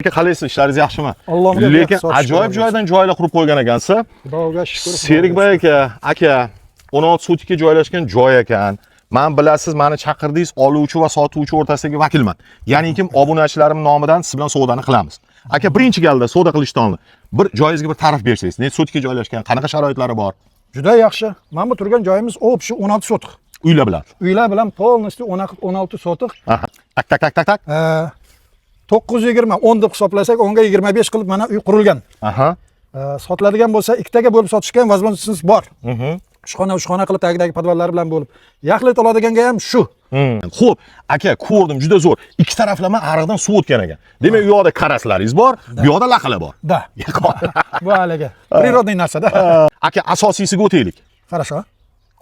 Aka, qalaysiz, ishlaringiz yaxshimi? Allohga Lekin sotish ajoyib bo'ladi. joydan joylar qurib qo'ygan ekansiz. Xudoga shukur. Serikbay aka, aka, 16 sotikka joylashgan joy ekan. Man bilasiz, meni chaqirdingiz, oluvchi va sotuvchi o'rtasidagi vakilman. Ya'ni kim obunachilarim nomidan siz bilan savdoni qilamiz. Aka, birinchi galda savdo qilishdan oldin bir joyingizga bir ta'rif bersangiz, necha sotikka joylashgan, qanaqa sharoitlari bor? Juda yaxshi. Mana bu turgan joyimiz общий 16 sotix. Uylar bilan. Uylar bilan полностью 16 sotix. Aha. Tak tak tak tak tak. 920 10 deb hisoblasak, 10 ga 25 qilib mana uy qurilgan. Aha. Sotiladigan bo'lsa, ikkitaga bo'lib sotishga ham возможность bor. Uchxona, uchxona qilib tagidagi podvallari bilan bo'lib. Yaxlit oladiganga ham shu. Xo'p, aka, ko'rdim, juda zo'r. Ikki taraflama ariqdan suv o'tgan ekan. Demak, u yoqda karaslaringiz bor, bu yoqda laqalar bor. Да. Bu haligi природный narsa-da. Aka, asosiysiga o'taylik. Хорошо.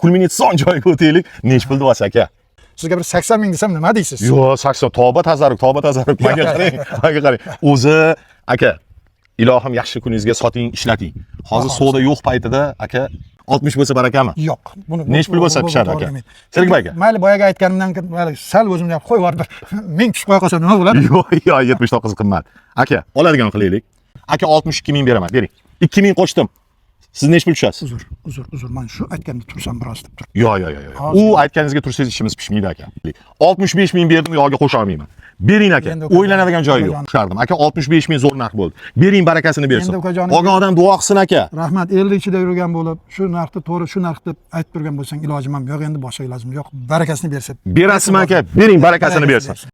Kulminatsion joyga o'taylik. Nech pul deyapsiz, aka? Sizga bir 80 ming desam nima deysiz? Yo'q, 80, tavba tazarruk, tavba tazarruk. Menga qarang, menga qarang. O'zi aka, ilohim yaxshi kuningizga soting, ishlating. Hozir savdo yo'q paytida aka 60 bo'lsa barakami? Yo'q. Buni Nech pul bo'lsa bu pishadi to'g'ri aka? kelmaydi. Serikbay aka. Mayli, boyagi aytganimdan keyin mayli, sal o'zimni ham qo'yib yuborib bir ming tushib qo'ya qolsam nima bo'ladi? Yo'q, yo'q, 79 qimmat. Aka, oladigan qilaylik. Aka, 62 ming beraman, bering. 2 ming qo'shdim. Siz nech pul tushasiz? Uzr, uzr, uzr. Man shu aytganimda tursam biroz deb turib. Yo'q, yo'q, yo'q, yo'q. U aytganingizga tursangiz ishimiz pishmaydi aka. 65 ming berdim, yog'iga qo'sha olmayman. Bering aka. Endi ukajon- O'ylanadigan joyi yo'q. ukajon- Tushardim. Aka, 65 ming zo'r narx bo'ldi. Bering, barakasini bersin. Endi ukajonim- Olgan odam duo qilsin aka. Rahmat, elni ichida yurgan bo'lib, shu narxni to'g'ri shu narx deb aytib turgan bo'lsang, ilojim ham yo'q, endi boshqa ilojim yo'q. Barakasini bersa. Berasizmi aka? Bering, barakasini bersin.